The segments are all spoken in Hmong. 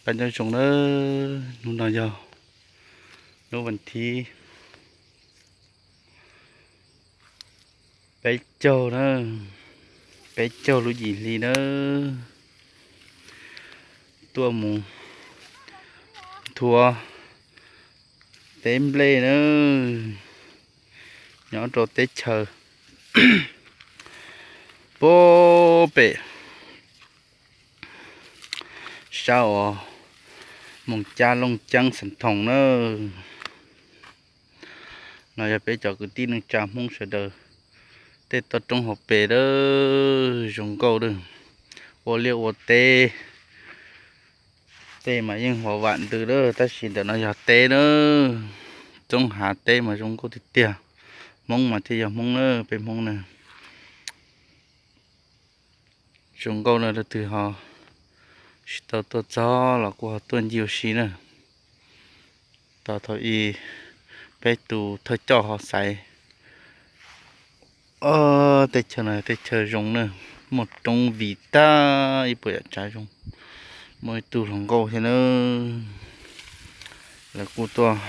Peb nyob zoo nawb, hnub no yog hnub vas thib peb caug na, peb caug lub yim hli na, tuaj mus thuav teb nplej na, nyob rau teb chaws puag pem sab uas Moos Cab Looj Ceeb Xeev Thoos na. No yog peb cov kwv tij neej tsa Hmoob sawv daws tej toj roob hauv pes lawm, zoo nkauj lawm, ua liaj ua teb, tej mas yeej huam vam ntws lawm, tab sis ntawm no yog teb na, txoob hav teb mas zoo nkauj tiag tiag. Hmoob mas thiaj yog Hmoob na, peb Hmoob na. Zoo nkauj na, leej twg ho tsis tau tuaj txog los kuj ho tuaj ncig ua si na. Tos thaum ub peb tus thawj coj ho xaiv, teb chaws no yog teb chaws zoo na, muaj roob vim tag ib puas yam tsav zoo, muaj ib tug hluas nkauj thiab na, lawv kuj tuaj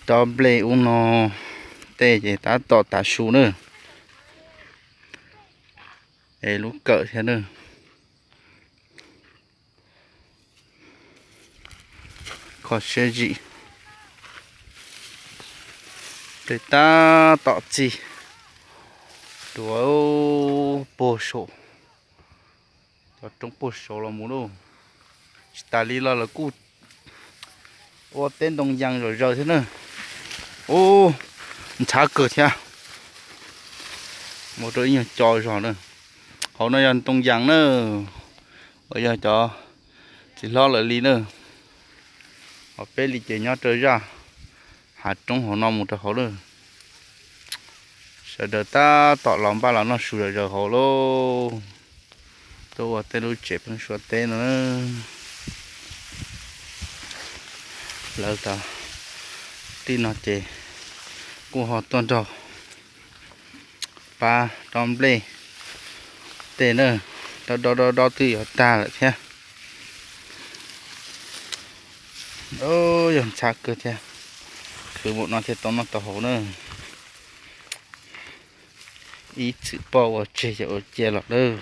dob nplej ub no, tej ces tab tom tav su na, es lub kawm thiab na. Kho siab zim, tej tab tom txij dua puag saum, cov roob puag saud los mus lauj. Tsis tas li los lawv kuj ua teb ntoo yas zom zaws thiab na. Ub, ntshav kawg thiab. Mus rau ib nyuag co zog na. Hauv no yog ntoo yas na, uas yog cov txiv hlob lawv li na. Ho peb li ces nyob rau zaj hav roob hauv no mus rau hauv lawm. Sawv daws tab tom los npaj los noj su zom zaws hauv lauj. Tuaj ua tej lub tsev pheeb suab teb no na. Lawv cov tij no ces kuj ho tuaj nrog pab dob nplej tej na, dob dob dob dob twb yuav tag lawm thiab. Yog ntshav kawg thiab, khwv npaum no thiaj tau noj tau haus na. Ib txwm poj ua tseg ces ua cia los lawm.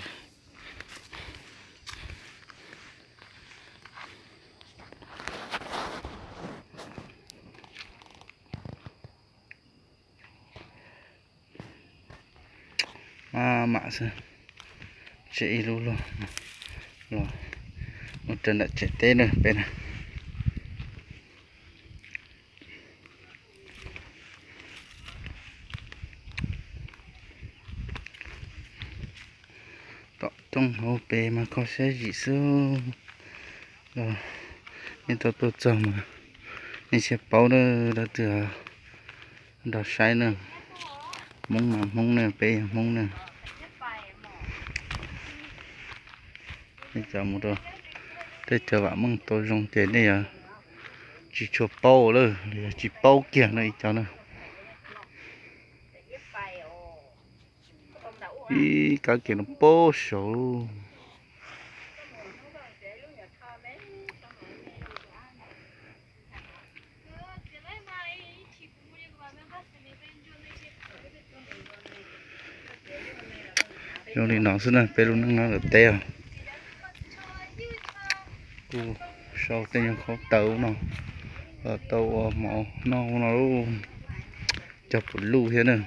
Maj mam xwb, tseg ib lub luag los mus rau nram tsev teb na peb na. Tom roob hauv pes mas kho siab zim xwb. Nej tau tuaj txog mas nej thiaj paub na, leej twg nrog saib na. Hmoob mas Hmoob na, peb yog Hmoob na. Nej cov mus rau tej chaw vam meej tau zoo ces nej yuav tsis tshua paub lawm, los yog tsis paub kiag na ib co na. Ib kab ke no puag saud. Zoo li no xwb na, peb lub neej nyob lawm teb os. Kuj sau tej nyuag khaub taws no los tau ua mov noj no lauj. Cog pum luj thiab na.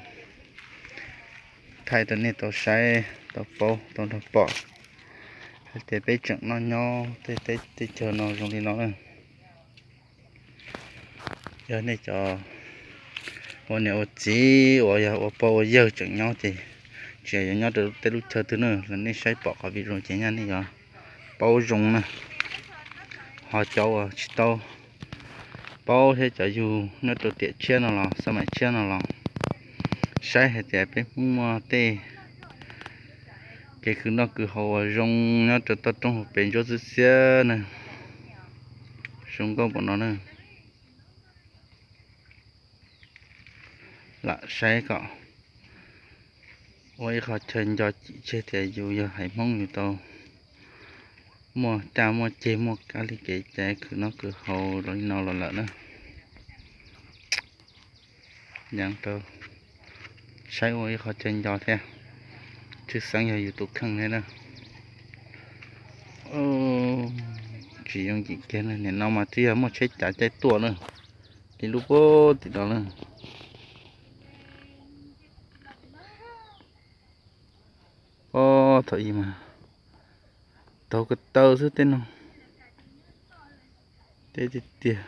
Thaij rau nej tau saib tau paub tau nrog pom hais tias peb tseem noj nyob tej teb chaws no zoo li no na. Yog nej cov ua niam ua txiv uas yog ua pog ua yawg tseem nyob ces tsis hais yuav nyob rau tej lub chaw twg na los nej saib pom qhov video ces nyaj nej yuav paub zoo na. Ho cov uas tsis tau paub thiab cov yug nyob rau tiam tshiab no los xab maim tshiab no los saib hais tias peb Hmoob muaj tej kev khwv noj khwv haus uas zoo nyob rau toj roob hauv pes ntsuab xiab xiab na. Zoo nkauj npaum no na. Lam saib kom ua ib qho chaw nco cim tseg tias yus yog haiv Hmoob yus tau Muaj caj muaj ceg muaj kab li kev cai khwv noj khwv haus los li no los lawm na. Yees rau saib ua ib qho caij nco thiab. Tshwj xeeb yog yus tus kheej thiab na. Tsis yooj yim kiag na, nim no mas twb yog muaj tsheb cav caij tuaj na, li lub puag tim no na. Ob thaum ub mas taug ko taw xwb tej no, deb tiag tiag.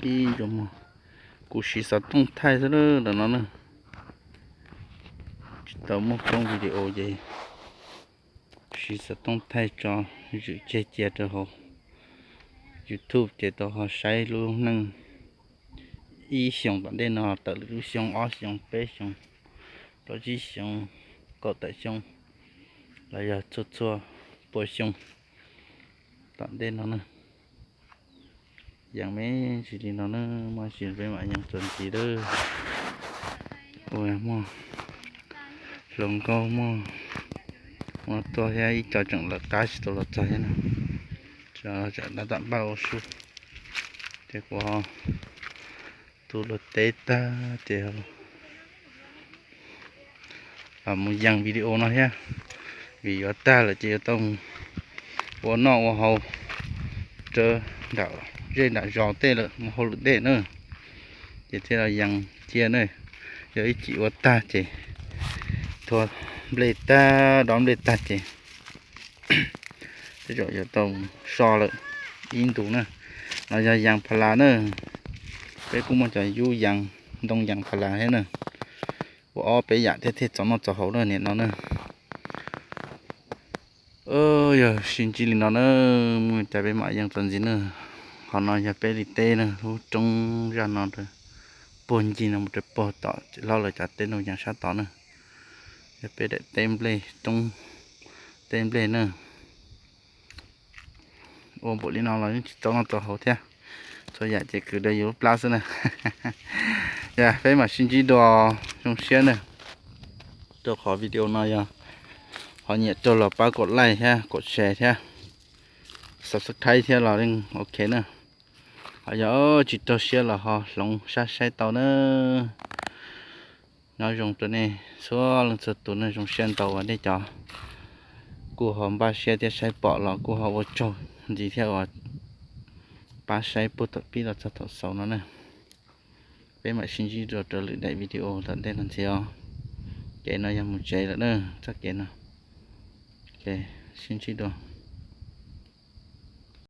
Ib ntsoo mog, kuv siv xov tooj thaij xwb lawm no na. Tsis tau muaj koob video ces siv xov tooj thaij tso, zwm ceg cia rau hauv YouTube ces tau ho saib lub neej ib xyoos tom ntej no, tawm lwm lub xyoo, ob xyoos, peb xyoos, plaub tsib xyoos, kaum tawm xyoo, los yog txhua txhua pua xyoo tom ntej no na. Yees me ntsis li no na, muaj ntsis peb mam yees txuas ntxiv lawm. Ua muaj hluas nkauj muaj, muaj tuaj thiab ib co tseem lawv qab tsis tau los txog thiab na. Tseem dab tam npaj ua su, ces kuv ho tu luag teb tag ces los mus yees video no thiab, vim yuav tag lawm ces yuav tau mus ua noj ua haus rau nram zej nram zos tej lawm, mus hauj lwm tej na. Ces thiaj los yees cia na, yog ib chim ua tag ces thua nplej tag, dob nplej tag ces tej zaum yuav tau so lawm ib ntus na. No yog yees pha las na, peb kuj muaj cov yub yees, ntoo yees pha las thiab na. Ua ob peb yam thiaj thiaj txaus noj txaus haus na nim no na. Yog sib ntsib li no na, mus cas peb mam yees txuas ntxiv na. Qhov no yog peb li teb na, lub roob zaj no puag ncig no mus rau puag tom hlob lawv cov teb ntoo yees sab tod na. Yog peb daim teb nplej, roob teb nplej na. Ua npaum li no los yeej tsis txaus noj txaus haus thiab. Txhua yam ces kwv rau yus lub plab xwb na. Yog peb mam sib ntsib dua, zoo siab na. Rau qhov video no yog ho nyiam raug los pab kom like thiab kom share thiab subscribe thiab los yeej ok na. Ho yog tsis raug siab los ho hloov sab saib tau na. Nyob zoo rau nej txhua leej txhua tus na, zoo siab ntau uas nej cov kuj ho npaj siab thiab saib pom los kuj ho ua tsaug ntxiv thiab uas pab saib puag thaum pib los txog thaum xaus no na. Peb mam sib ntsib dua rau lwm daim video tom ntej no ntxiv os. Kev no yog mus tsev lawm na, txoj kev no. Sib ntsib dua.